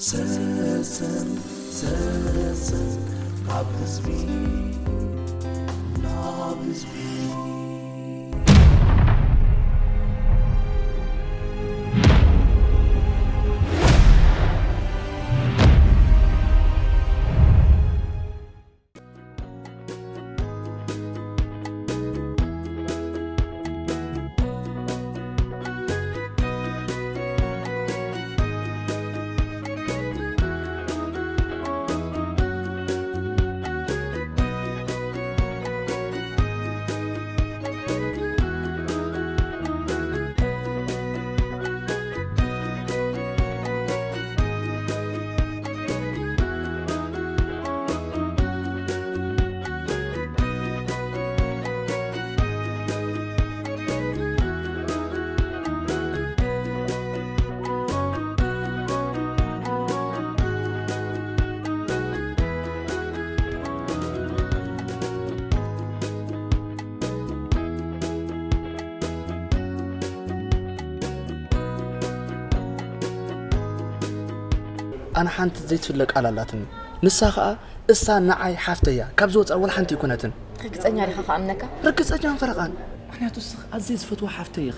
ሰሰን ሰሰን ካብ ህዝቢ ናብ ህዝቢ። ኣነ ሓንቲ ዘይትፍለ ቃል ኣላትኒ። ንሳ ኸኣ፣ እሳ ንዓይ ሓፍተይ እያ፣ ካብ ዝወጽኣ ወላ ሓንቲ ኣይኮነትን። ርግጸኛ ዲኻ ክኣምነካ? ርግጸኛን ፈረቓን። ምኽንያቱ ንስኺ ኣዝየ ዝፈትዋ ሓፍተይ ኢኺ።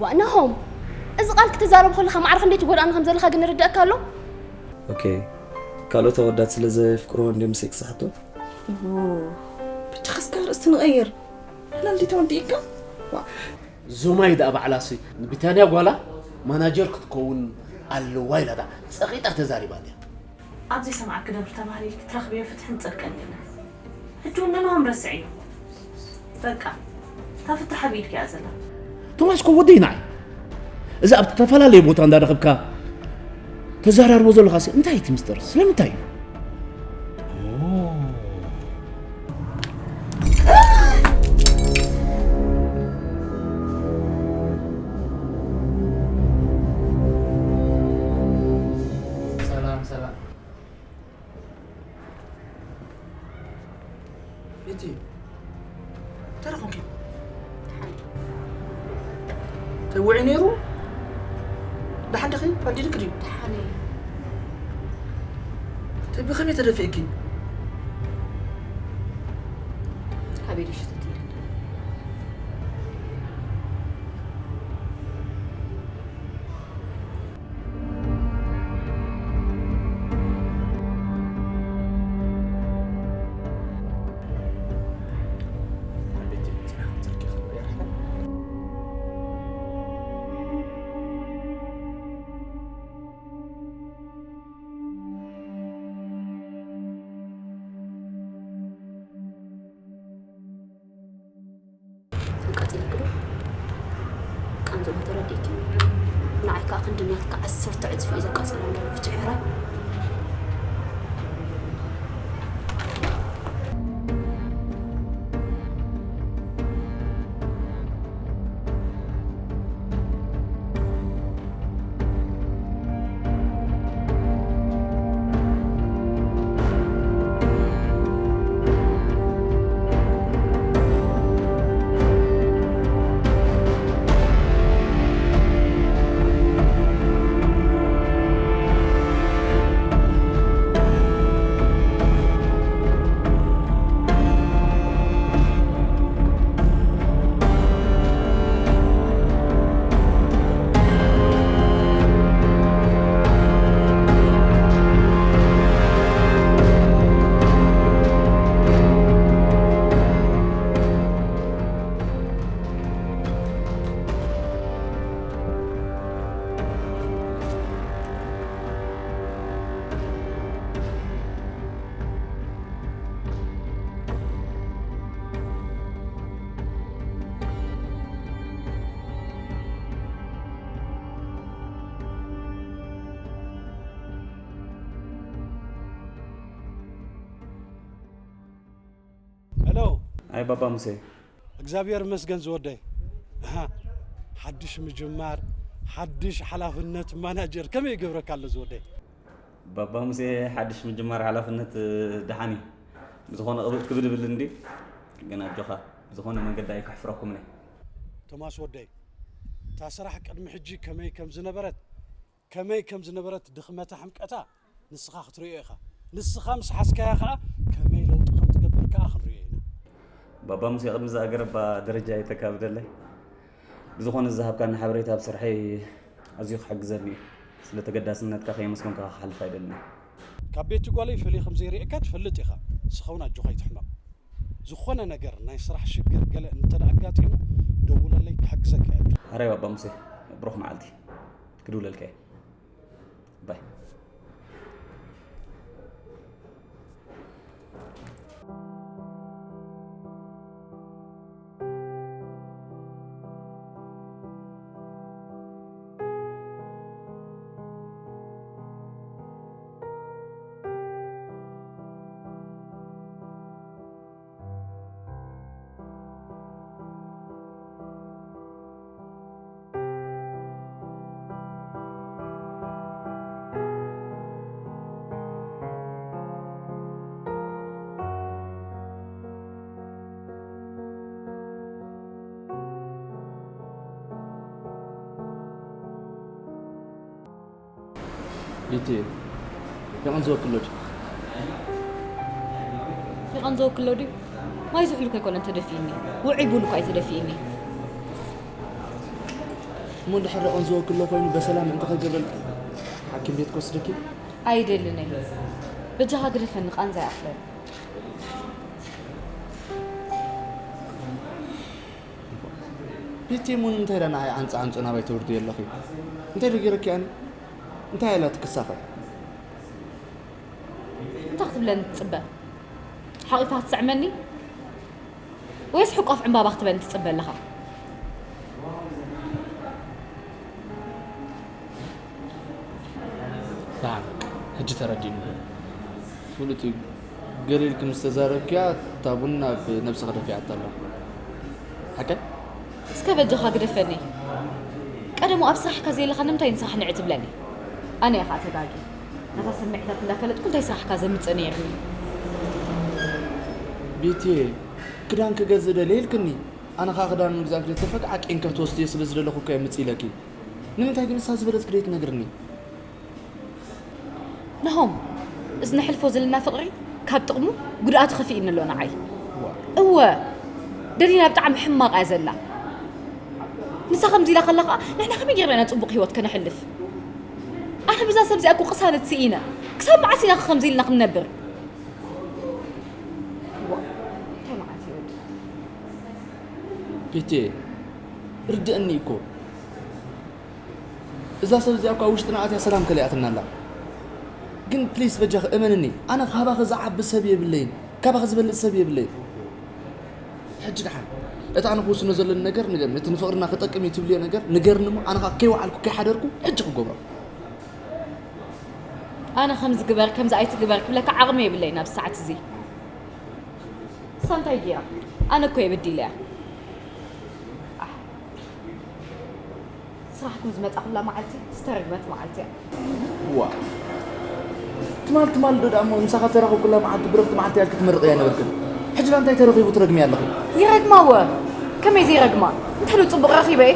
ዋእ ናሆም፣ እዚ ቃል ክትዛረብ ከለኻ ማዕረ ክንደይ ትጎድኣኒ ከም ዘለኻ ግን ይርድኣካ ኣሎ? ኦኬ፣ ካልኦት ኣወዳት ስለ ዘየፍቅርዎ እንድዮም ምስይ ክስሕቱ? ኡ፣ ብቻ እስከ ኣርእስቲ ንቐይር። ንሕና እንዲ ተወዲእካ? ዋእ። ዞማይ ደኣ ባዕላሲ ንቢታንያ ጓላ ማናጀር ክትከውን ኣለዋ ኢላ ደኣ ጸቒጣ ተዛሪባ እንድያ። ኣብ ዘይሰምዓኪ ደብሪ ተባህሊልኪ ትረኽብዮ ፍትሕን ጽድቅን የለን። ሕጂ እውን ንንሆም ረስዕዮ። በቃ፣ እታ ፍታሕ ኣብ ኢድኪ እያ ዘላ። ቶማስ እኮ ወደይ ንዓይ። እዚ ኣብ ዝተፈላለየ ቦታ እንዳረኸብካ ተዘራርቦ ዘለኻሲ እንታይ እዩ እቲ ምስጢር? ስለምንታይ እዩ? ኦ። ሰላም፣ ሰላም። ቤቲ፣ እንታይ ደኣ ኾንኪ? ደሓን። እንታይ ውዒ ነይሩ? ደሓን ዲኺ? ኣንዲድኪ ድዩ? ደሓን እየ። እንታይ ብኸመይ ተደፊእኪ? ካበይ ድዩ ሸተት ኢለ? ቀጺልክዶ? ቃንዝኡ ተረዲእኪ? ንዓይ ከኣ ክንዲ ናትካ ዓሰርተ ዕጽፊ እዩ ዘቃጽለኒ። ፍትሒ ሕራይ። ሄሎ። ኣይ ባባ ሙሴ። እግዚኣብሔር ይመስገን ዝወደይ። ኣሃ፣ ሓድሽ ምጅማር፣ ሓድሽ ሓላፍነት ማናጀር ከመይ ይገብረካ ኣሎ ዝወደይ? ባባ ሙሴ፣ ሓድሽ ምጅማር ሓላፍነት፣ እ፣ ደሓን እዩ። ብዝኾነ ቅብእ ክብል ይብል እንዲ፣ ግን ኣጆኻ፣ ብዝኾነ መንገዲ ኣይከሕፍረኩምን እየ። ቶማስ ወደይ፣ እታ ስራሕ ቅድሚ ሕጂ ከመይ ከም ዝነበረት ከመይ ከም ዝነበረት ድኽመታ ሕምቀታ ንስኻ ክትርእዮ ኢኻ። ንስኻ ምስ ሓዝካያ ኸኣ ከመይ ለውጢ ከም ትገብር ከኣ ክንርእዮ ኢና። ባባ ሙሴ፣ ቅድሚ እዛ ገረባ ደረጃ የተካብደለይ። ብዝኾነ ዝሃብካኒ ሓበሬታ ኣብ ስርሐይ ኣዝዩ ክሕግዘኒ እዩ። ስለ ተገዳስነትካ ከየመስገንኩኻ ክሓልፍ ኣይደልን። ካብ ቤት ጓለይ ፈልየ ከም ዘይርእየካ ትፈልጥ ኢኻ። ንስኻ እውን ኣጆኻ ኣይትሕመቕ። ዝኾነ ነገር ናይ ስራሕ ሽግር ገለ እንተ ደኣ ኣጋጢሙ ደውለለይ ክሕግዘካ እየ። ሓራይ ባባ ሙሴ፣ ብሩኽ መዓልቲ። ክድውለልካ እየ። ባይ። ቤቲ፣ የቐን ዝወክሎ ድዩ? የቐን ዝወክሎ ድዩ? ማይ ዝሑል ከይኮነ እንተደፊእኒ፣ ውዑይ ቡን እኳ ኣይተደፊእኒ። እሞ እንድሕር የቐን ዝወክሎ ኮይኑ በሰላም እንተኸይገበልኪ፣ ሓኪም ቤት ክወስደኪ? ኣይደልን እየ። በጃኻ ግደፈኒ፣ ቃንዛ ይኣኽለኒ። ቤቲ፣ እሞ ንምንታይ ደኣ ንዓይ ዓንጻ ዓንጾ ናባይ ተውርድዮ ኣለኺ? እንታይ ዶ ገይረኪ ኣነ? እንታይ ኢላ ትክሳኸ? እንታይ ክትብለኒ ትጽበ? ሓቒፋ ክትስዕመኒ? ወይስ ሕቋፍ ዕምባባ ክትበኒ ትጽበ ኣለኻ? ደሓን፣ ሕጂ ተረዲእኒ። ፍሉጥ እዩ። ገለ ኢልኪ ምስ ተዛረብክያ፣ እታ ቡን ናብ ነብስኺ ደፊኣታ ኣላ። ሓቀይ? እስከ በጃኻ ግደፈኒ። ቀደሙ ኣብ ስራሕካ ዘየለኻ ንምንታይ ንስራሕ ንዒ ትብለኒ? ኣነ እየ ኸኣ ተጋግየ። ነታ ስምዒታት እንዳፈለጥኩ እንታይ ስራሕካ ዘምጽእ ነይርኒ? ቤትየ፣ ክዳን ክገዝእ ደልየ ኢልክኒ። ኣነ ኸኣ ክዳን ምግዛእኪ ዘይተፈቅዓ ቄንከር ትወስድዮ ስለ ዝደለኹ እኮ እየ ምጽእ ኢለኪ። ንምንታይ ግን ንሳ ዝበለትኪ ደይትነግርኒ? ናሆም፣ እዚ ነሕልፎ ዘለና ፍቕሪ ካብ ጥቕሙ ጉድኣቱ ከፊእኒ ኣሎ ንዓይ። እወ፣ ደሊና ብጣዕሚ ሕማቕ እያ ዘላ። ንሳ ከምዚ ኢላ ከላ ኸኣ ንሕና ከመይ ጌርና ኢና ጽቡቕ ህይወት ከነሕልፍ? ኣነ ብዛ ሰብ እዚኣ እኮ ቅሳነት ስኢነ። ክሳብ መዓስ ኢና ከምዚ ኢልና ክንነብር? እዋ፣ እንታይ መዓት እዩ ወዲ? ቤቴ፣ ርድእኒ እኮ። እዛ ሰብ እዚኣ እኳ ውሽጥና ኣትያ ሰላም ከሊኣትና ኣላ። ግን ፕሊስ በጃኺ እመንኒ፣ ኣነ ካባኺ ዝዓቢ ሰብ የብለይን፣ ካባኺ ዝበልጽ ሰብ የብለይን። ሕጂ ደሓን፣ እቲ ኣነ ክውስኖ ዘለኒ ነገር ንገርኒ፣ እቲ ንፍቕርና ክጠቅም እዩ ትብልዮ ነገር ንገርኒ እሞ፣ ኣነ ኸኣ ከይወዓልኩ ከይሓደርኩ ሕጂ ክገብሮ። ኣነ ከምዚ ግበር፣ ከምዚ ኣይትግበር ክብለካ ዓቕሚ የብለይን ኣብዚ ሰዓት እዚ። እሳ እንታይ ገይራ? ኣነ እኮ እየ በዲለያ። ኣሕ። ስራሕ ከም ዝመጻ ኩላ መዓልቲ ዝተረግመት መዓልቲ እያ። ዋ። ትማል ትማል ዶ ደኣ እሞ ምሳኻ ተራኸብኩላ መዓልቲ ብርኽቲ መዓልቲ እያ ኢልኪ ትምርቕያ ነበርክን። ሕጂ ደኣ እንታይ ተረኺቡ ትረግምያ ኣለኺ? ይረግማ እወ። ከመይ ዘይረግማ? እንታይ ዶ ጽቡቕ ረኺበ እየ?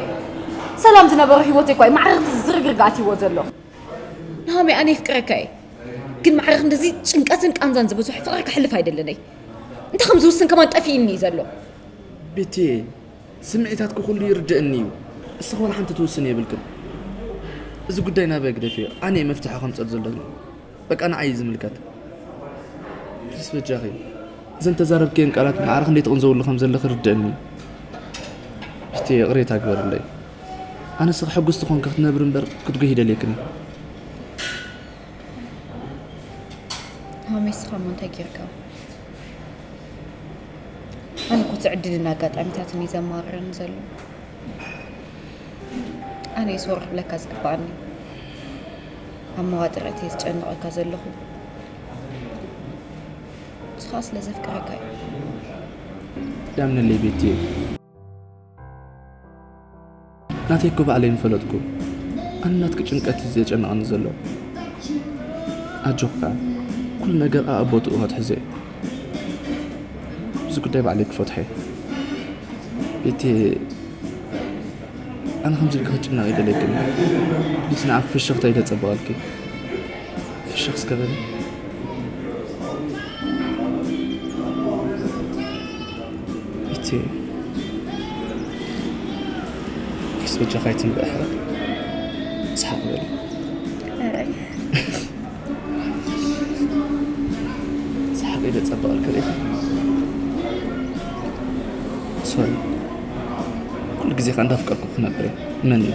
ሰላም ዝነበሮ ህይወተይ እኳ እዩ ማዕረ ዝርግርግ ኣትይዎ ዘሎ። ናሆመይ፣ ኣነ የፍቅረካ እየ። ግን ማዕረ ክንድዚ ጭንቀትን ቃንዛን ዝበዝሖ ፍቕሪ ከሕልፍ ኣይደልን እየ። እንታይ ከም ዝውስን ከማን ጠፊእኒ እዩ ዘሎ። ቤቴ፣ ስምዒታትኪ ኩሉ ይርድእኒ እዩ። እስኺ ዋላ ሓንቲ ትውስኒ የብልክን። እዚ ጉዳይ ናባይ ግደፍዮ። ኣነ እየ መፍትሒ ከምጸሉ ዘለኒ። በቃ ንዓይ እዩ ዝምልከት። ፕሊስ በጃኺ። እዘን ተዛረብክየን ቃላት ማዕረ ክንደይ ትቕንዘውሉ ከም ዘለኺ ርድእኒ። ቤቴ፣ ይቕሬታ ግበርለይ። ኣነ ንስኺ ሕጉስቲ ኮንኪ ክትነብሪ እምበር ክትጉሂ ደልየክን እየ። ሃሜ፣ ንስኻ እሞ እንታይ ጌርካ? ኣነ እኮ እቲ ዕድልን ኣጋጣሚታትን እዩ ዘማርረኒ ዘሎ። ኣነ እየ ሶሪ ክብለካ ዝግብኣኒ። ኣብ መዋጥረት እየ ዝጨንቐካ ዘለኹ። ንስኻ ስለ ዘፍቅረካ እዩ። ዳምነለይ ቤትየ። ናተይ እኮ ባዕለይ ምፈለጥኩ። ኣነ ናትኪ ጭንቀት እዩ ዘጨንቐኒ ዘሎ። ኣጆኻ፣ ኩሉ ነገር ኣኣቦትኡ ክትሕዞ እየ። እዚ ጉዳይ ባዕለይ ክፈትሖ እየ። ቤቴ፣ ኣነ ከምዚ ኢልካ ክትጭነቕ ኣይደለይክን። ፕሊስ ንዓኺ ፍሽኽታ እዩ ዘጸብቐልኪ። ፍሽኽ እስከ በሊ። እቲ ፕሊስ በጃኻ ኣይትንብዕ ሕራይ። ሰሓቕ በሊ። ሕራይ። ሰሓቕ እዩ ዘጸብቐልኪ ርኢኺ። ሶሪ። ኩሉ ግዜ ከኣ እንዳፍቀርኩ ክነብር እየ። መን እዩ?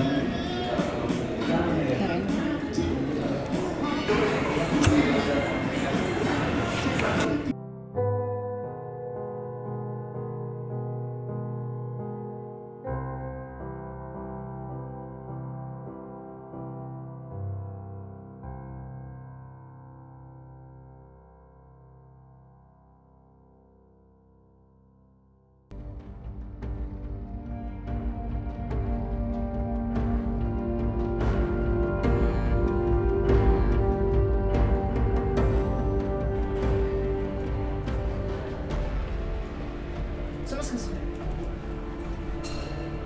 ስምስምስ።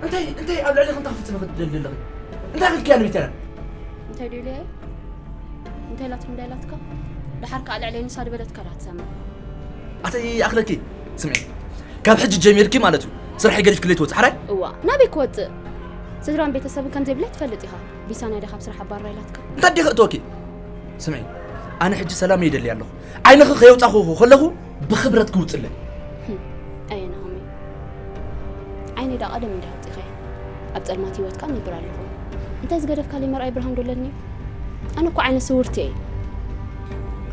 እንታይ፣ እንታይ ኣብ ልዕሊ ክንታ ክፍጽም ክትደሊ ኣለኺ? እንታይ ክልኪያ ንቢተና? እንታይ ደልየ? እንታይ ኢላትኩም እንታይ ኢላትካ? ደሓር ከኣ ልዕለይ ንሳ ዝበለትካ ዳ ትሰምዕ? ኣተይ ይኣኽለኪ። ስምዒ፣ ካብ ሕጂ ጀሚርኪ ማለት እዩ ስራሕ ገዲፍክለይ ትወጽእ ሓራይ? እዋ፣ ናበይ ክወጽእ? ስድራን ቤተሰብን ከም ዘይብለይ ትፈልጥ ኢኻ። ቢሳና ዲኻ ካብ ስራሕ ኣባርራ ኢላትካ? እንታይ ዲኺ እትወኪ? ስምዒ፣ ኣነ ሕጂ ሰላም ይደሊ ኣለኹ። ዓይንኺ ከየውጻኹ ከለኹ ብኽብረት ክውጽለይ። ህም፣ ኣየ ናሆመይ። ዓይነይ ዳ ቀደም እንዳ ኣውጺኸ ኣብ ጸልማት ህይወትካ እነብር ኣለኹ። እንታይ ዝገደፍካለይ መርኣይ ብርሃን ዶ ኣለኒ? ኣነ እኮ ዓይነ ስውርቲ እየ።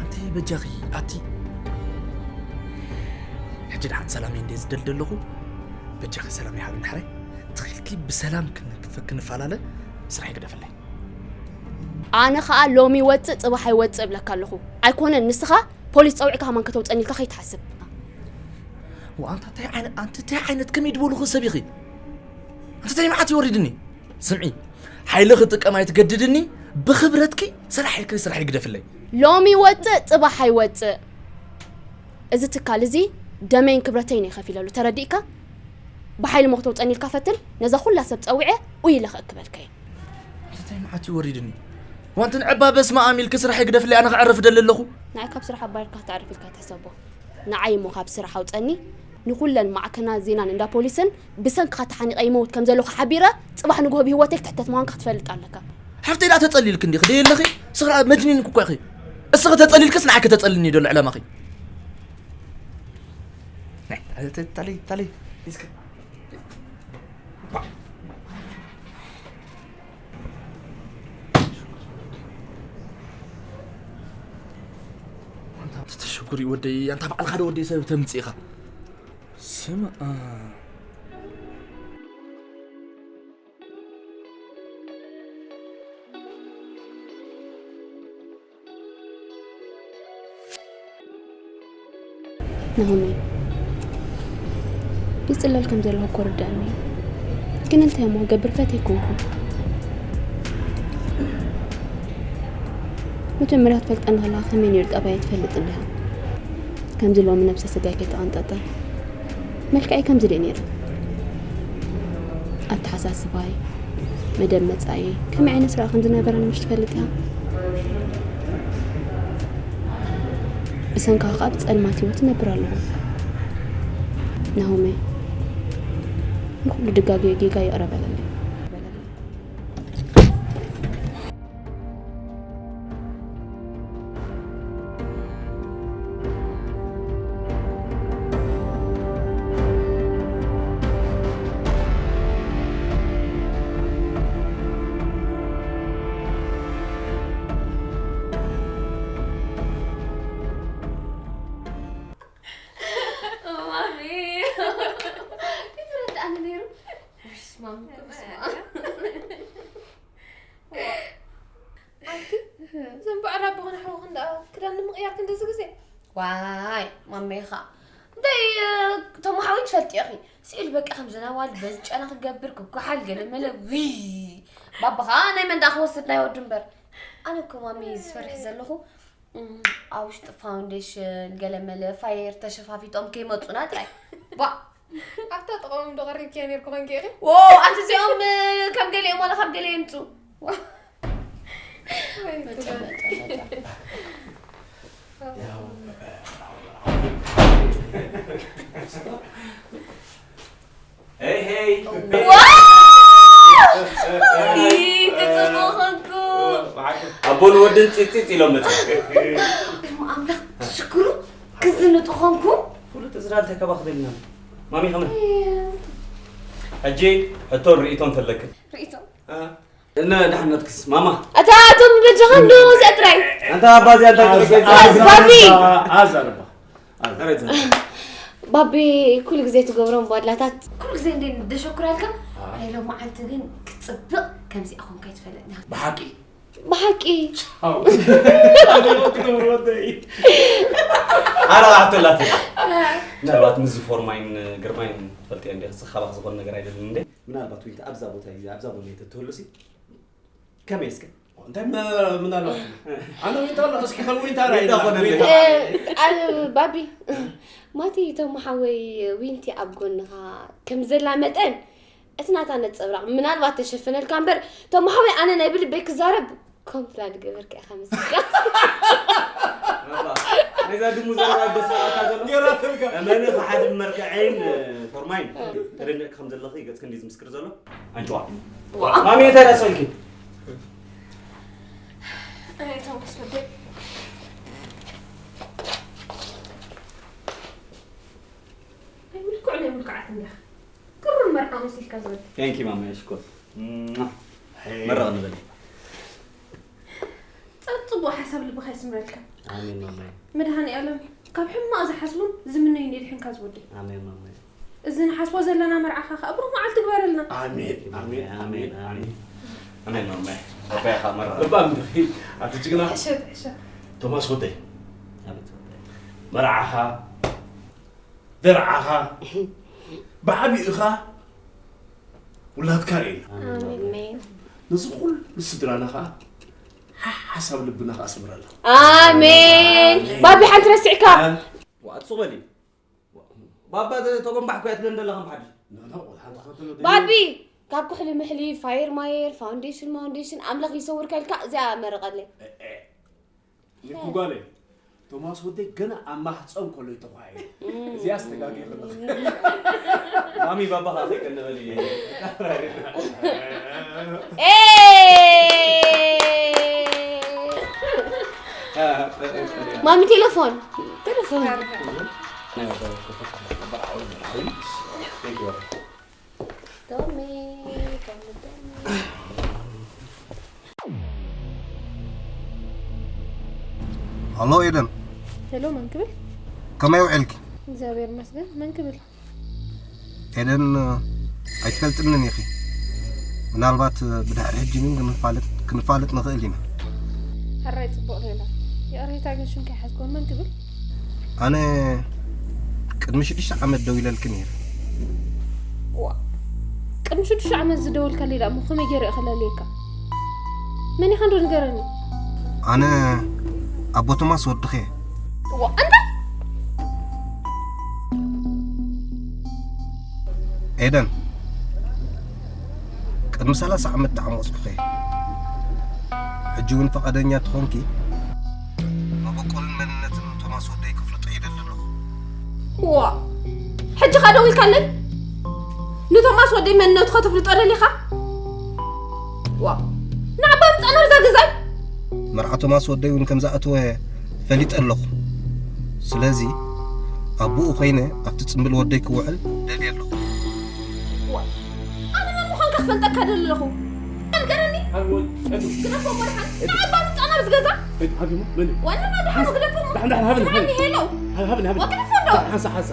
ኣንቲ በጃኺ ኣቲ። ሕጂ ደሓን ሰላመይ እንደ ዝደል ዘለኹ፣ በጃኺ ሰላም ይሃብኒ ሕራይ። ተኺልኪ ብሰላም ክን-፣ ክንፋላለ ስራሕ ይግደፈለይ። ኣነ ኸኣ ሎሚ ይወጽእ ጽባሕ ኣይወጽእ እብለካ ኣለኹ። ኣይኮነን ንስኻ ፖሊስ ጸዊዕካ ከማን ከተውጸኒ ኢልካ ከይትሓስብ። ወኣንታ እንታይ ዓይነ-፣ ኣንቲ እንታይ ዓይነት ከመይ ድበሉኺ ሰብ ኢኺ? ኣንቲ እንታይ መዓት ይወሪድኒ? ስምዒ፣ ሓይሊ ክጥቀም ኣይትገድድኒ፣ ብኽብረትኪ ሰራሕ ኢልኪ ስራሕ ይግደፍለይ። ሎሚ ይወጽእ ጽባሕ ኣይወጽእ። እዚ ትካል እዚ ደመይን ክብረተይን እየ ከፊለሉ፣ ተረዲእካ? ብሓይሊ እሞ ክተውጸኒ ኢልካ ፈትን፣ ነዛ ኩላ ሰብ ጸዊዐ ኡይ ኢለ ክእክበልካ እየ። ኣንቲ እንታይ መዓት ይወሪድኒ? ዋንቲ ንዕባ በስመ ኣብ ኢልኪ ስራሕ ይግደፍለይ፣ ኣነ ክዕርፍ ደሊ ኣለኹ። ንዓይ ካብ ስራሕ ኣባሪርካ ክተዕርፍ ኢልካ ኣይትሕሰቦ። ንዓይ እሞ ካብ ስራሕ ኣውጸኒ፣ ንኹለን ማዕከናት ዜናን እንዳ ፖሊስን ብሰንክኻ ተሓኒቐ ይመውት ከም ዘለኹ ሓቢረ፣ ጽባሕ ንግሆ ብህይወተይ ክትሕተት ምዃንካ ክትፈልጥ ኣለካ። ሓፍተይ ደኣ ተጸሊልኪ እንዲኺ ደየለኺ? ስኽራ መጅኒን እኮ ኢኺ። እስኺ ተጸሊልክስ ንዓይ ከተጸልኒ ዶ ዕላማኺ? ናይ፣ ተለይ፣ ተለይ። እስከ። ኣንታ ተተሸጉሪ ወደይ፣ ኣንታ ባዕልኻ ዶ ወደይ ሰብ ተምጽእ ኢኻ? ስማ፣ ናሆመይ፣ ይጽለል ከም ዘለኹ እኮ ርዳእኒ። ግን እንታይ እሞ ክገብር ፈትየ ኣይኮንኩን። መጀመርያ ክትፈልጠኒ ከለኻ ከመይ ነይሩ ጠባየይ ትፈልጥ እንዲኻ። ከምዚ ሎሚ ነብሰ ስጋይ ከይተቐንጠጠ መልክዐይ ከምዚ ድየ ነይረ? ኣተሓሳስባይ፣ መደብ መጻኢ ከመይ ዓይነት ስራሕ ከም ዝነበረኒ ምሽ ትፈልጥ ኢኻ? ብሰንካኻ ከኣ ብጸልማት ህይወት እነብር ኣለኹ። ናሆመይ፣ ንኹሉ ድጋገዮ ጌጋ ይቕረ በለለይ። ማሚ፣ ከይተረድኣኒ ነይሩ። ውሽ፣ ማሚ እኮ በስመ ኣብ። ኣንቲ፣ እዞም በዓል ኣቦኽን ኣሕዋኽን ደኣ ክዳን ንምቕያር ክንደዚ ግዜ? ዋይ፣ ማመይ ኸኣ። እንታይ፣ እ፣ እቶም ኣሕዋይ ትፈልጢ ኢኺ። ስኢል በቃ ከም ዝናዋል በዚ ጨና ክገብር፣ ክጓሓል፣ ገለ መለ፣ ውይ። ባባ ኸኣ ናይ መን ደኣ ክወስድ ናይ ወዱ እምበር። ኣነ እኮ ማሚ ዝፈርሕ ዘለኹ፣ እም፣ ኣብ ውሽጢ ፋውንዴሽን፣ ገለ መለ፣ ፋየር ተሸፋፊጦም ከይመጹና ጥራይ። ባ። ኣብታ ጥቕኦም ዶ ቀሪብክያ ነርኩ ኮንኪ ኢኺ? ዎ ኣንቲ እዚኦም እ፣ ካብ ገሊኦም ዋላ ካብ ገለ የምፁ። Hey, hey. ዋ! ይ፣ ክፅብቕ ኾንኩ። ኣቦን ወድን ፂፂፅ ኢሎም መፅእ። እሞ ኣምላኽ ትሽክሩ ክዝንጡ ኾንኩ። ፍሉጥ እዝራ እንታይ ካባኽ ደልና? ማሚ ከመይ? ሕጂ ሕቶን ርእይቶን ተለክን። ርእይቶ እነ ድሕነትክስ ማማ? ኣታ ኣቶም በጃኻ እንዶ እዚኣ ጥራይ። ኣንታ ኣባ እዚኣ እንታይ ትገብር? ኣዝ ባቢ። ኣዛርባ ኣረዛ። ባቢ ኩሉ ግዜ ትገብሮም ባድላታት ኩሉ ግዜ እንደ ደሸኩራልካ ናይ ሎማዓንቲ ግን ክፅብቕ ከምዚኣ ኾንካ ይትፈለጥና ብሓቂ ብሓቂ ኣረ ኣሕተላት ምናልባት ምስዚ ፎርማይን ግርማይን ትፈልጥዮ እንዲ ክስኻባክ ዝኾነ ነገር ኣይደልን እንደ ምናልባት ዊንታ ኣብዛ ቦታ እዩ ኣብዛ ቦታ ተትህሉሲ ከመይ እስከ እንታይ ምናልባት ኣነ ዊንታ ኣሎ እስኪ ከም ዊንታ ራይ ዊንታ ኮነ ዊንታ ባቢ ማቲ እቶም ሓወይ ዊንቲ ኣብ ጎንኻ ከም ዘላ መጠን እቲ ናታ ነፀብራቕ ምናልባት ተሸፍነልካ እምበር እቶም ሓወይ ኣነ ናይ ብልበይ ክዛረብ ከም ፍላ ዝገበርካ ኢኻ መስልካ ነዛ ድሙ ዘረባ ደስካ ዘሎ ገራተልካ መን ክሓድም መርክዐይን ፎርማይን ተደኒቕካ ከም ዘለኺ ገጽ ክንዲ ዝምስክር ዘሎ ኣንጭዋ ማሚ እንታይ ዳሰልኪ ኣይ ተመስገን ኣይ ምልኩዕ ናይ ምልኩዓት እንዲኻ ቅሩብ መርዓ መሲልካ ዝወዲ Thank you ማማ ሽኮር መረቕ ንበል ጸጽቡቕ ሓሳብ ልብኻ ይስምረልካ ኣሜን ማማይ መድሃኒ ኣለም ካብ ሕማቕ ዝሓስቡን ዝምነዩን የድሕንካ ዝወዲ ኣሜን ማማይ እዚ ንሓስቦ ዘለና መርዓኻ ከዓ ብሩኽ መዓልቲ ግበረልና ኣሜን ኣሜን ኣሜን ኣሜን ኣሜን ማማይ ኣባይኻ መረቕ ልባም ድኺ ኣቲ ጅግና ሕሸት ሕሸ ቶማስ ወደይ ኣቤት ወደይ መርዓኻ ደርዓኻ ብዓቢእኻ ውላድካ ርኢና ኣሜን ነዚ ኩሉ ስድራና ከዓ ሓ- ሓሳብ ልብና ከዓ ኣስምረልና ኣሜን ባቢ ሓንቲ ረሲዕካ ዋት ሶበሊ ባባ ተጎንባሕ ኮያት ለን ደለኸም ሓዲ ኖ፣ ኖ፣ ወላ ሓንቲ ኸተሎ ደይ- ባቢ ካብ ኩሕሊ ምሕሊ ፋየር ማየር ፋውንዴሽን ማውንዴሽን ኣምላኽ ይሰውርካ ኢልካ እዚኣ መረቐለይ ኒኩ ጓለይ ቶማስ ወደይ ገና ኣብ ማህፀን ከሎ ይተኳየ እዚኣ ኣስተጋጊ ከለኽ ማሚ ባባኻ ከይቀንበል እየ ማሚ ቴሌፎን ቴሌፎን ሃሎ ኤደን፣ ሄሎ መን ክብል? ከመይ ውዒልኪ? እግዚኣብሔር ይመስገን። መን ክብል? ኤደን፣ ኣይትፈልጥንን ኢኺ። ምናልባት ብድሕሪ ሕጂ ግን ክንፋለጥ ክንፋለጥ ንኽእል ኢና። ሕራይ ጽቡቕ ሌላ። ይቕሬታ ግን ሽምካ ይሓዝኮን መን ክብል? ኣነ ቅድሚ ሽዱሽተ ዓመት ደዊለልኪ ነይረ። ዋ ቅድሚ ሽዱሽተ ዓመት ዝደወልካለይ ደኣ እሞ ከመይ ገይረ እየ ከለልየካ? መን ኢኻ እንዶ ንገረኒ? ኣነ ኣቦ ቶማስ ወድኺ እየ። ዋ እንታይ? ኤደን ቅድሚ ሰላሳ ዓመት ተዓሞጽኩኺ። ሕጂ እውን ፈቓደኛ ትኾንኪ? መበቆልን መንነትን ቶማስ ወደይ ክፍልጦ ይደሊ ኣለኹ። ዋ ሕጂ ኸ ደዊልካለይ? ንቶማስ ወደይ መንነቱ ከተፍልጦ ደሊኻ? ዋ ንዓባ ምጻና ብዛ ገዛይ መርዓ ቶማስ ወደይ እውን ከም ዝኣተወ ፈሊጠ ኣለኹ። ስለዚ ኣቦኡ ኮይነ ኣብቲ ጽምብል ወደይ ክውዕል ደልየ ኣለኹ። ዋ ኣነ መን ምዃንካ ክፈልጠካ ደሊ ኣለኹ። ኣልገረኒ ግደፎ ወድሓን ንዓባ ምጻና ብዚ ገዛ ሃቢሞ መን እዩ? ዋና ናድሓኑ ግደፎ ዳሕን ዳሕን ሃብን ሃብን ሄሎ ሃብን ሃብን ወግደፎ እንዶ ሓንሳ ሓንሳ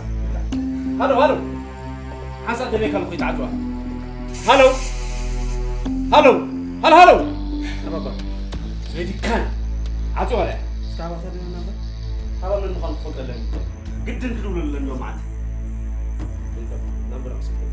ሃሎ ሃሎ ሓንሳ ደልየካ ኣለኹ ይትዓጽዋ ሃሎ ሃሎ ሃሎ ሃሎ ኣባባ ዘዲካን ዓጽዋ ለ እስካባታ ደለና ሃባ መን ምዃኑ ክፈልጠ ኣለኒ ግድን ክድውለሉ ኣለኒ ሎማዓንቲ ነበር ኣምሰልከት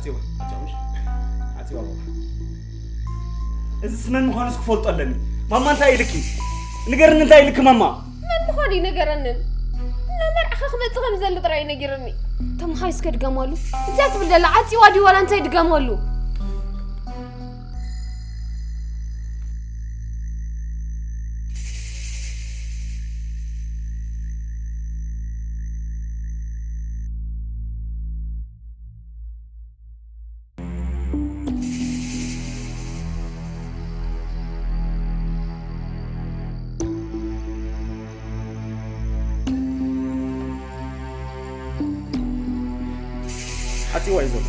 ዓፂዋ፣ ምሽ? ዓፂዋ፣ በቃ። እዚስ መን ምዃኑስ ክፈልጦ ኣለኒ። ማማ፣ እንታይ ኢልኪ? ንገርኒ፣ እንታይ ኢልኪ ማማ? መን ምዃኑ ይነገረንን። ናብ መርዓኻ ክመጽእ ከም ዘሎ ጥራይ ነጊርኒ። ተምሓይ እስከ ድገመሉ። እንታይ ትብል ዘላ? ዓፂዋ ድዩ ዋላ እንታይ? ድገመሉ። ዓፂዋ እዩ ዘሎ።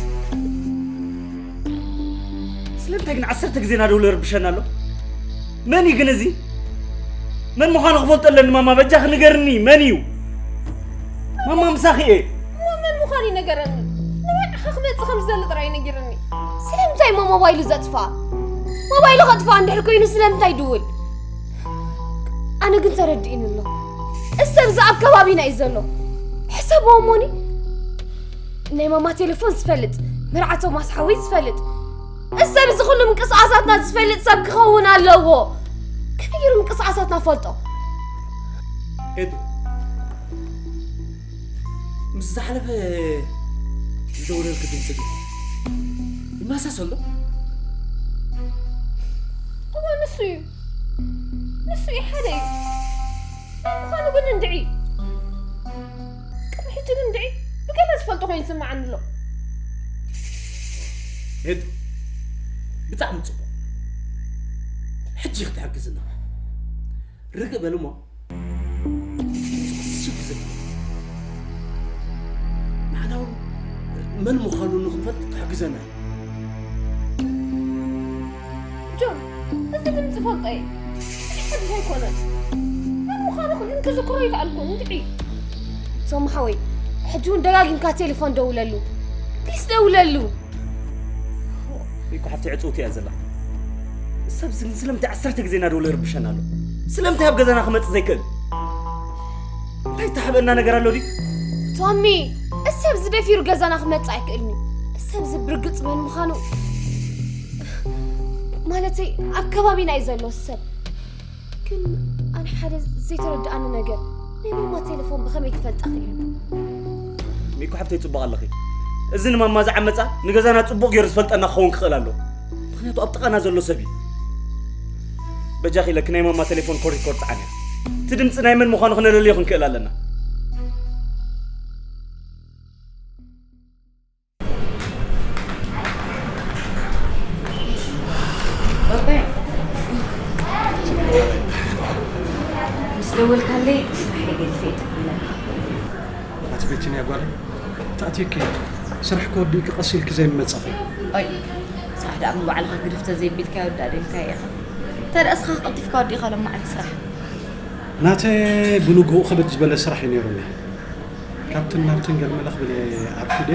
ስለምንታይ ግን ዓሰርተ ግዜ እናደውለ ይርብሸና ኣሎ? መን እዩ ግን እዚ? መን ምዃኑ ክፈልጦ ኣለኒ ማማ፣ በጃኺ ንገርኒ፣ መን እዩ? ማማ፣ ምሳኺ እየ። እሞ መን ምዃኑ ይነገረኒ። ንመርዓኻ ክመጽእ ከም ዝደሊ ጥራይ ነጊርኒ። ስለምንታይ እሞ ሞባይሉ ዘጥፍኣ? ሞባይሉ ከጥፍኣ እንድሕር ኮይኑ ስለምንታይ ድውል? ኣነ ግን ተረዲእኒ ኣሎ። እዚ ሰብ እዚ ኣብ ከባቢና እዩ ዘሎ። ሕሰብዎ እሞኒ። ናይ ማማ ቴሌፎን ዝፈልጥ፣ መርዓ ቶማስ ሓወይ ዝፈልጥ፣ እዚ ሰብ እዚ ኩሉ ምንቅስቓሳትና ዝፈልጥ ሰብ ክኸውን ኣለዎ። ከመይ ገይሩ ምንቅስቓሳትና ፈልጦ? ኤዱ፣ ምስ ዝሓለፈ ዝደውለልኪ ድምፂ ድዩ ይመሳሰል ዶ? እወ፣ ንሱ እዩ። ንሱ እዩ፣ ሓደ እዩ። ንምዃኑ ግን እንድዒ፣ ቅድሚ ሕጂ ግን እንድዒ ብገለ ዝፈልጦ ኮይኑ ይስምዓኒ ኣሎ። ኤዱ፣ ብጣዕሚ ጽቡቕ። ሕጂ ክትሕግዝና። ርግእ በል እሞ። ስብ ዘት-፣ ንሕና እውን መን ምዃኑ ንኽንፈልጥ ክሕግዘና እዩ። ጆን፣ እዚ ድምፂ ፈልጦ እየ። እዚ ሓድሽ ኣይኮነን። መን ምዃኑ ግን ክዝክሮ ይከኣልኩ፣ እንድዒ። ቶም ሓወይ፣ ሕጂ እውን ደጋጊምካ ቴሌፎን ደውለሉ። ፕሊስ ደውለሉ። እኮ ሓፍቲ ዕፅውቲ እያ ዘላ። ሰብ ዝን ስለምንታይ ዓሰርተ ግዜ እናደወለ ይርብሸና ኣሎ? ስለምንታይ ኣብ ገዛና ክመፅእ ዘይክእል? እንታይ ዝተሓበአና ነገር ኣሎ ድዩ? ቶሚ፣ እዚ ሰብ እዚ ደፊሩ ገዛና ክመፅእ ኣይክእልን እዩ። እዚ ሰብ እዚ ብርግፅ መን ምዃኑ፣ ማለተይ ኣብ ከባቢና እዩ ዘሎ እዚ ሰብ። ግን ኣነ ሓደ ዘይተረድኣኒ ነገር፣ ናይ ማማ ቴሌፎን ብኸመይ ክፈልጣ ክኢሉ? ሚኩ ሓፍተይ፣ ጽቡቕ ኣለኺ። እዚ ንማማ ዝዓመጻ ንገዛና ጽቡቕ ገይሩ ዝፈልጠና ክኸውን ክኽእል ኣሎ። ምኽንያቱ ኣብ ጥቓና ዘሎ ሰብ እዩ። በጃኺ ኢለኪ ናይ ማማ ቴሌፎን ኮድ ሪኮርድ ጽዓንያ። እቲ ድምጺ ናይ መን ምዃኑ ክነለልዮ ክንክእል ኣለና። ባባይ፣ ምስ ደወልካለይ ስራሐይ ገዲፈ እየ ተብለካ። ኣቲ ቤቲንያ ጓለይ፣ ተኣትየኪ ስራሕ ከወዲእኪ ቀስ ኢልኪ ዘይምመጻኺ? ኣይ፣ ስራሕ ደኣ ምን ባዕልኻ ግድፍ ተዘይቢልካዮ ወዳእ ደልካዮ ኢኻ። እንተ ደኣ እስኻ ቀልጢፍካ ወዲእካ ሎማዓንቲ ስራሕ። ናተይ ብንግሆኡ ከበድ ዝበለ ስራሕ እዩ ነይሩኒ። ካብትን ናብትን ገለመለ ክብል እየ ኣርፊደ።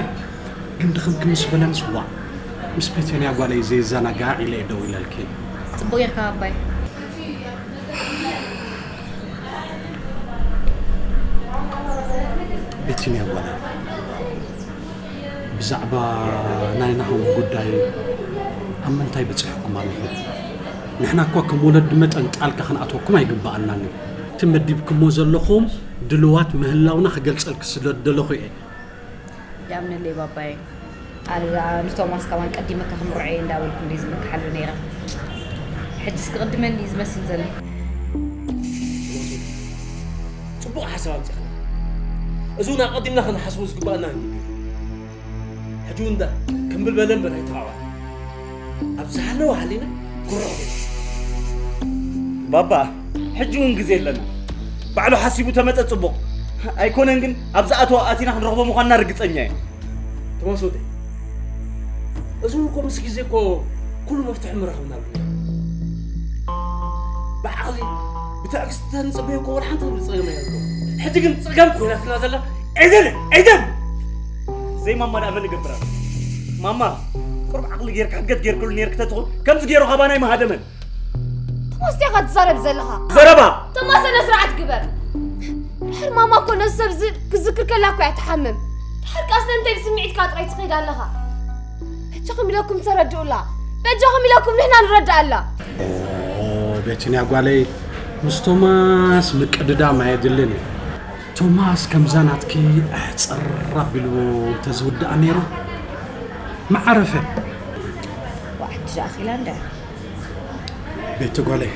ግን ድኽምክም ምስ በለንስ ዋዕ፣ ምስ ቤቴንያ ጓለይ ዘይዘናጋዕ ኢለ እየ ደው ኢለልኪ። ጽቡቕ ጌርካ ኣባይ። ቤቴንያ ጓለይ፣ ብዛዕባ ናይ ናሆም ጉዳይ ኣብ ምንታይ በጺሕኩም ኣለኹም? ንሕና እኳ ከም ወለዲ መጠን ጣልቃ ክንኣትወኩም ኣይግብኣናን እዩ። እቲ መዲብኩሞ ዘለኹም ድልዋት ምህላውና ክገልጸልኪ ስለ ዝደለኹ እየ። ይኣምነለይ ባባየ። ኣነ ደኣ ንቶማስ ከማን ቀዲመካ ክምርዖ እየ እንዳበልኩ እንድየ ዝመክሓሉ ነይረ። ሕጂስ ክቕድመኒ እዩ ዝመስል ዘሎ። ጽቡቕ ሓሳብ ኣምጺእኽና። እዚ እውን ኣቐዲምና ክንሓስቦ ዝግባኣና እዩ። ሕጂ እውን እንዳ ክምብል በለ እምበር ኣይተቓዋን። ኣብ ዝሃለወ ሃሊና ክርዖ። ባባ፣ ሕጂ እውን ግዜ ኣለና። ባዕሉ ሓሲቡ ተመጸ ጽቡቕ። ኣይኮነን ግን፣ ኣብ ዝኣተወ ኣቲና ክንረኽቦ ምዃንና ርግጸኛ እየ። ቶማስ ወደይ፣ እዚ እውን እኮ ምስ ግዜ እኮ ኩሉ መፍትሒ ምረኽብናሉ። ብዓቕሊ፣ ብትዕግስቲ ተንጽበዮ እኮ ወላ ሓንቲ ክብል ጸገም ኣየልቦ። ሕጂ ግን ጸገም ኮይናትና ዘላ ኤደን፣ ኤደን! ዘይማማ ደኣ መን ይገብራ? ማማ፣ ቁሩብ ዓቕሊ ጌርካ ሕገት ጌርክሉ ኔርክ ተትኹን፣ ከምዚ ገይሩ ካባና ኣይምሃደመን። ቶማስ፣ እንታይ ኢኻ ትዛረብ ዘለኻ? ዘረባ! ቶማስ፣ ስነ ስርዓት ግበር። ድሕር ማማ እኮ ነዚ ሰብ እዚ ክዝክር ከላ እኮ እያ ትሓምም። ድሕር ከኣ ስለምንታይ ብስምዒትካ ጥራይ ትኸይድ ኣለኻ? በጃኹም ኢለኩም ተረድኡላ። በጃኹም ኢለኩም ንሕና ንረዳኣላ። ኦ ቤቲንያ ጓለይ፣ ምስ ቶማስ ምቅድዳም ኣየድልን እዩ። ቶማስ ከምዛ ናትኪ ኣሕፅር ኣቢሉ እንተዝውድኣ ነይሩ ምዓረፈ። ዋሕድ ሻኺላ እንዳ ቤቲ ጓለይ፣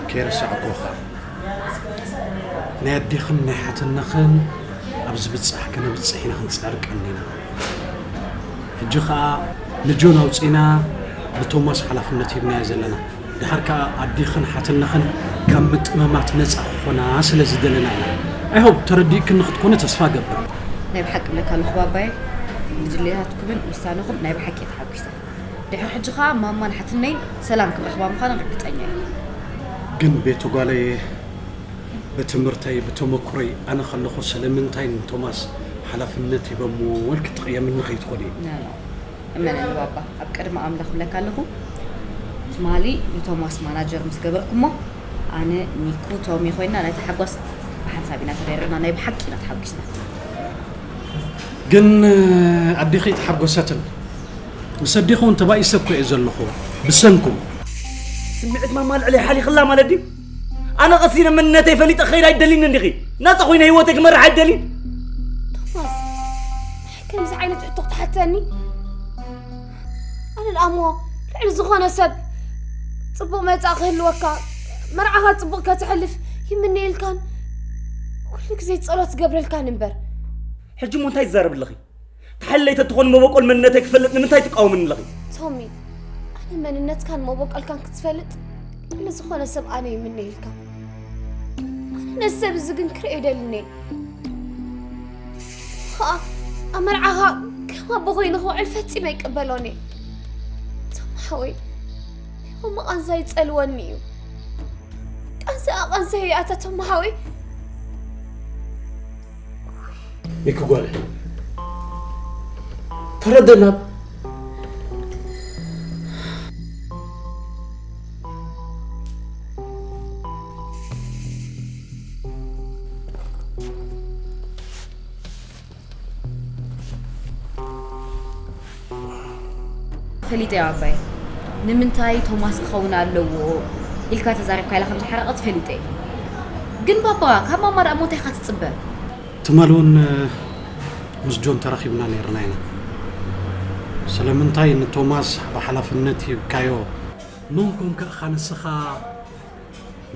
ከይረሳዕኩኻ፣ ናይ ኣዴኽን ናይ ሓትነኽን ኣብ ዝብጻሕ ከነብጽሕ ኢና ክንጽዕር ቀኒና። ሕጂ ኸኣ ንጆን ኣውጺእና ንቶማስ ሓላፍነት ሂብናዮ ዘለና። ድሓር ከኣ ኣዴኽን ሓትነኽን ካብ ምጥመማት ነጻ ክኾና ስለ ዝደለና ኢና። ኣይሆብ ተረዲእክኒ ክትኮነ ተስፋ እገብር። ናይ ብሓቂ ብለካ ኣለኹ ባባየ፣ ብድሌታትኩምን ውሳነኹም ናይ ብሓቂ እየ ተሓጒሰ። ድሕሪ ሕጂ ኸኣ ማማን ሓትነይን ሰላም ክረኽባ ምዃነን ርግጸኛ እየ። ግን ቤቲ ጓለይ፣ ብትምህርተይ ብተመኩሮይ ኣነ ከለኹ ስለምንታይ ንቶማስ ሓላፍነት ሂበሞ ወልኪ ትቕየምኒ ከይትኾኒ። እመነኒ ባባ፣ ኣብ ቅድሚ ኣምላኽ እብለካ ኣለኹ፣ ትማሊ ንቶማስ ማናጀር ምስ ገበርኩሞ ኣነ፣ ኒኩ፣ ቶሚ ኮይና ነቲ ሓጎስ ብሓንሳብ ኢና ተደሪኽና፣ ናይ ብሓቂ ኢና ተሓጒስና። ግን ኣዴኺ ኣይተሓጎሰትን። ምስ ኣዴኺ እውን ተባኢሰ እኮ እየ ዘለኹ ብሰንኩም። ስምዒት ማማ ልዕለይ ሓሊኽላ ማለት ድዩ? ኣነ ቀሲነ መንነተይ ፈሊጠ ክኸይድ ኣይደልይን እንዲኺ? ናጻ ኮይነ ህይወተይ ክመርሕ ኣይደልይን? ቶማስ፣ ከምዚ ዓይነት ሕቶ ክትሓተኒ? ኣነ ደኣ እሞ ልዕሊ ዝኾነ ሰብ ጽቡቕ መጻኢ ክህልወካ፣ መርዓኻ ጽቡቕ ከተሕልፍ ይምነየልካን ኩሉ ግዜ ጸሎት ዝገብረልካን እምበር። ሕጂ እሞ እንታይ ትዛረቢ ኣለኺ? ተሓለይ ተትኾኒ መበቆል መንነተይ ክፈልጥ ንምንታይ ትቃወምኒ ኣለኺ? ቶሚ፣ ኣነ መንነትካን መበቆልካን ክትፈልጥ ልዕሊ ዝኾነ ሰብ ኣነ ይምነየልካ። ኣነ ነዚ ሰብ እዚ ግን ክርእዮ ይደልን እየ። ኸኣ ኣብ መርዓኻ ከም ኣቦ ኮይኑ ክውዕል ፈጺመ ኣይቅበሎን እየ። ቶም ሓወይ፣ ናይ ማማ ቃንዛ ይጸልወኒ እዩ። ቃንዛ ቃንዛ እየ ኣታ ቶም ሓወይ። ሚኪ ጓለ ተረደና። ፈሊጠ እየ ኣባይ። ንምንታይ ቶማስ ክኸውን ኣለዎ ኢልካ ተዛሪብካ ኢላ ከም ዝሓረቐት ፈሊጠ እየ። ግን ባባ፣ ካብ ማማ ደኣ እሞ እንታይ ኢኻ ትጽበ? ትማሊ እውን ምስ ጆን ተራኺብና ነይርና ኢና። ስለምንታይ ንቶማስ ብሓላፍነት ሂብካዮ? መን ኮንካ ኢኻ ንስኻ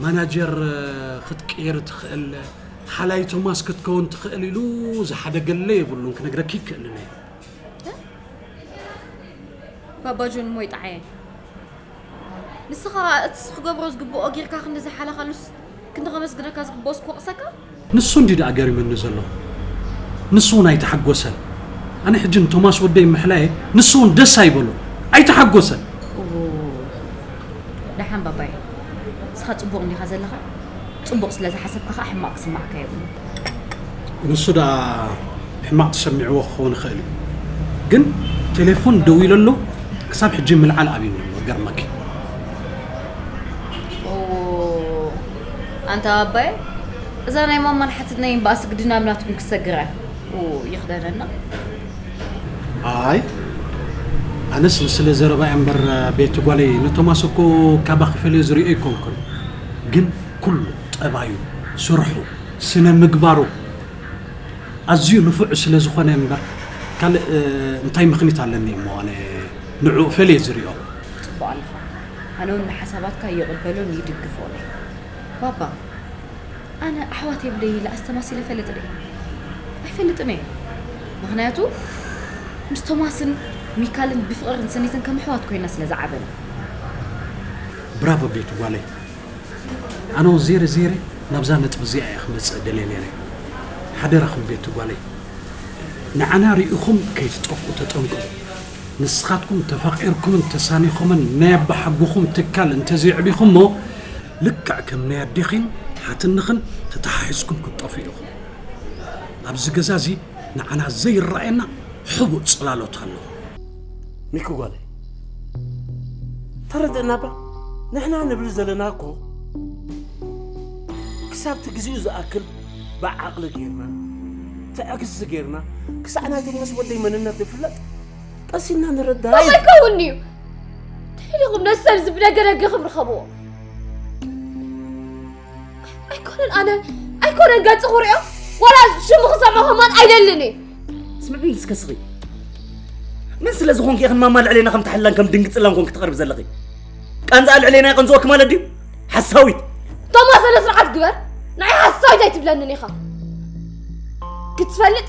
ማናጀር ክትቅየር ትኽእል፣ ሓላይ ቶማስ ክትከውን ትኽእል ኢሉ ዝሓደገለይ የብሉን፣ ክነግረኪ ይክእልን እየ። ባባ ጆን እሞ ይጥዓየ። ንስኻ እቲ ክገብሮ ዝግብኦ ጌርካ ክንዲ ዝሓለኻሉስ ክንዲ ከመስግነካ ዝግብኦስ ክወቕሰካ? ንሱ እንዲ ደኣ ገሪመኒ ዘሎ። ንሱ እውን ኣይተሓጎሰን። ኣነ ሕጂ ንቶማስ ወደይ ምሕላየ ንሱ እውን ደስ ኣይበሎ። ኣይተሓጎሰን። ኦ፣ ደሓን ባባይ፣ ንስኻ ጽቡቕ እንዲኻ ዘለኻ። ጽቡቕ ስለ ዝሓሰብካ ኸኣ ሕማቕ ክስማዓካ የብሉን። ንሱ ደኣ ሕማቕ ተሰሚዕዎ ክኸውን ይኽእል እዩ፣ ግን ቴሌፎን ደዊለሉ ክሳብ ሕጂ ምልዓል ኣብዩኒ ኣሎ። ገርመኪ። ኦ፣ ኣንታ ኣባየ፣ እዛ ናይ ማማን ሓትት ናይ እምበኣስ ግድን ኣብ ናትኩም ክሰግር እያ። ኡ፣ ይኽደነና። ኣይ ኣነስ ንስለ ዘረባ እያ እምበር ቤቲ ጓለይ ንቶማስ እኮ ካባኺ ፈልየ ዝሪኦ ኣይኮንኩን፣ ግን ኩሉ ጠባዩ፣ ስርሑ፣ ስነ ምግባሩ ኣዝዩ ንፉዕ ስለ ዝኾነ እምበር ካልእ እንታይ ምኽኒት ኣለኒ እሞ ኣነ ንዕኡ ፈልየ ዝሪኦ። ጽቡቕ ኣለኻ። ኣነ እውን ንሓሳባትካ ይቕበሎን ይድግፎን እየ። ባባ ኣነ ኣሕዋት የብለይ ኢለ ኣስተማሲለ እፈልጥ ድየ? ኣይፈልጥን እየ። ምኽንያቱ ምስ ቶማስን ሚካልን ብፍቕርን ስኒትን ከም ኣሕዋት ኮይና ስለ ዝዓበና። ብራቮ ቤቲ ጓለይ። ኣነ እውን ዜረ ዜረ ናብዛ ነጥቢ እዚኣ እየ ክመጽእ ደልየ ነይረ። ሓደራኹም ቤቲ ጓለይ፣ ንዓና ርኢኹም ከይትጠፍኡ ተጠንቀቑ። ንስኻትኩም ተፋቒርኩምን ተሳኒኹምን ናይ ኣባሓጎኹም ትካል እንተዘየዕቢኹሞ፣ ልክዕ ከም ናይ ኣዴኺን ሓትንኽን ተተሓሒዝኩም ክትጠፍኡ ኢኹም። ኣብዚ ገዛ እዚ ንዓና ዘይረኣየና ሕቡእ ጽላሎት ኣሎ። ሚኪ ጓለይ፣ ተረድእና እባ። ንሕና ንብል ዘለና እኮ ክሳብቲ ግዜኡ ዝኣክል ብዓቕሊ ጌርና፣ ትዕግስቲ ጌርና፣ ክሳዕ ናይ ቶማስ ወደይ መንነት ዝፍለጥ ቀሲልና ንረዳ። ከምኡ ኣይከውን እዩ። ተሒልኹም ነዚ ሰብ እዚ ብደገ ደገኹም ርኸብዎ። ኣይኮነን ኣነ ኣይኮነን ገጽ ክሪኦ ዋላ ሽሙ ክሰምዖ ከማን ኣይደልን እየ። ስምዕኒ እስከ ስኺ። መን ስለ ዝኾንኪ ኢኽን ማማ ልዕሌና ከም ተሓላን ከም ድንግጽላን ኮንኪ ትቐርብ ዘለኺ? ቃንዛ ልዕሌና ይቐንዝወኪ ማለት ድዩ? ሓሳዊት። ቶማስ ስነ ስርዓት ግበር። ንዓይ ሓሳዊት ኣይትብለንን ኢኻ። ክትፈልጥ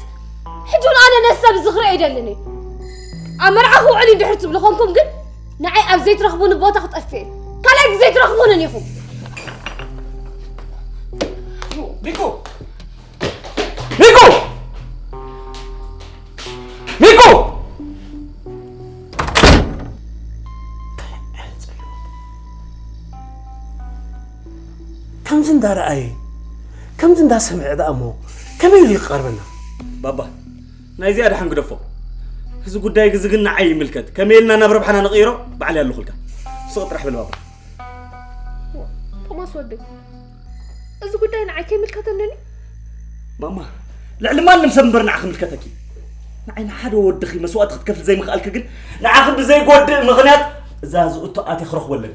ሕጂ እውን ኣነ ነዚ ሰብ እዚ ክሪኦ ኣይደልን እየ። ኣብ መርዓ ክውዕል እዩ ድሕር ትብሉ ኮንኩም ግን ንዓይ ኣብ ዘይትረኽቡኒ ቦታ ክጠፍእ እየ። ካልኣይ ግዜ ኣይትረኽቡንን ኢኹም። ሚኩ! ሚኩ! ሚኩ! ከምዚ እንዳረኣየ ከምዚ እንዳሰምዐ ደኣ እሞ ከመይ ኢሉ ይቀርበና? ባባ፣ ናይዚኣ ደሓን ግደፎ። እዚ ጉዳይ ግዚ ግን ንዓይ ይምልከት። ከመይ ኢልና ናብ ረብሓና ንቕይሮ ባዕለይ ኣለኹልካ። ስቕ ጥራሕ በል ባባ። ቶማስ ወደይ፣ እዚ ጉዳይ ንዓይ ከይምልከተኒ ድዩ? ማማ፣ ልዕሊ ማንም ሰብ እምበር ንዓኺ ምልከተኪ። ንዓይ ንሓደ ወድኺ መስዋእቲ ክትከፍል ዘይምኽኣልኪ ግን ንዓኺ ብዘይጎድእ ምኽንያት እዛ ዝእቶ ኣትየ ክረኽቦ ኣለኒ።